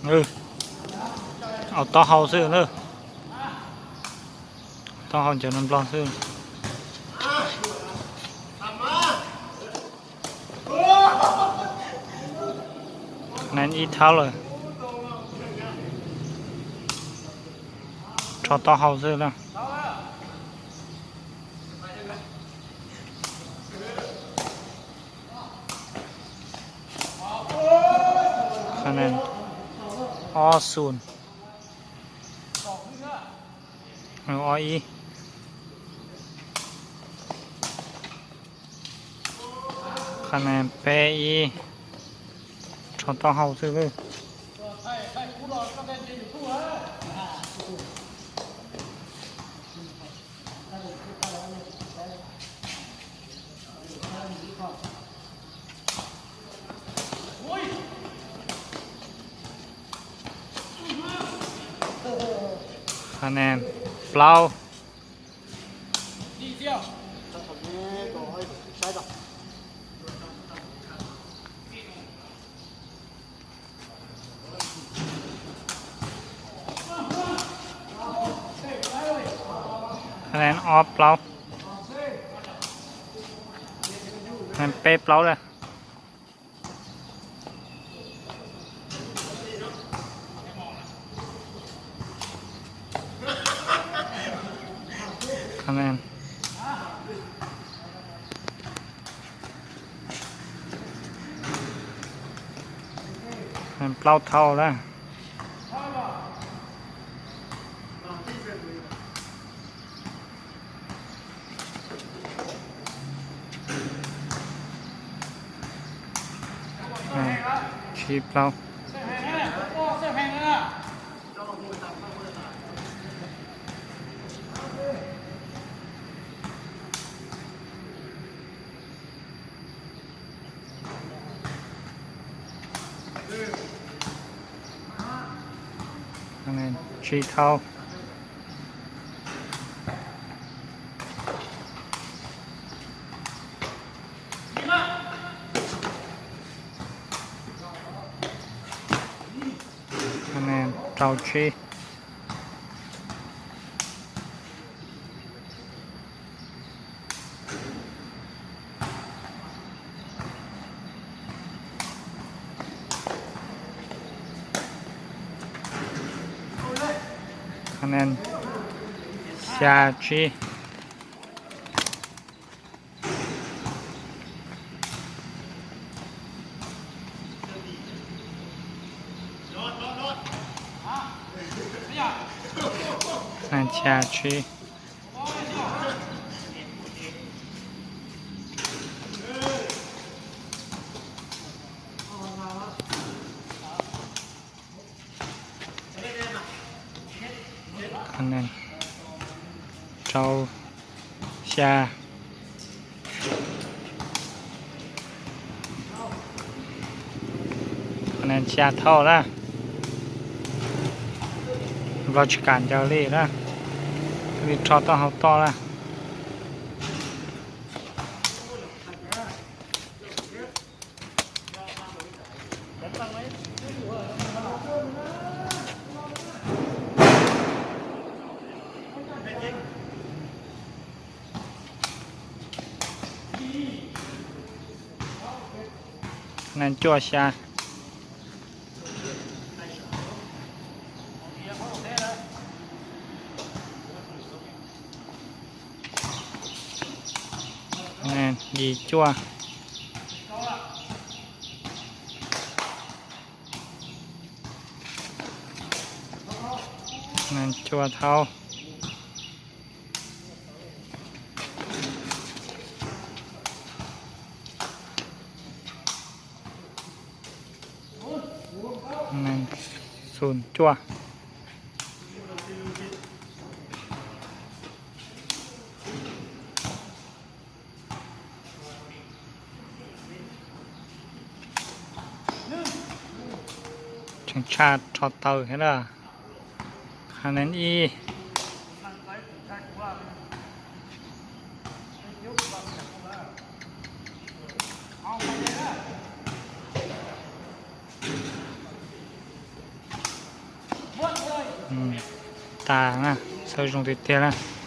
Au taub hau xwb na. Taub hau cov no Nplog xwb. Nees ib thaub lawm. Rho taub hau xwb na. Qhov nees ob xus, ob ib. Qhov nees peb ib. Rho taub hau xwb lawm. Qhov nees plaub. Qhov nees ob plaub. Nees peb plaub lawm. Qhov nees plaub thaub lawm. Tsib plaub. Tsib thaub. Rau tsib. Qhov nees xya tsib. Nees xya tsib. Qhov nees rau xya. Qhov nees xya thaub na. Nplog tsis kam ncaws li na. Li rho taub hau toj na. Nees cuaj xya. Nees yim cuaj. Nees cuaj thaub. Nees xum cuaj. Tseem tshaj rho taw thiab na. Qhov nees ib. Tas na, xaws zoo tiag tiag na.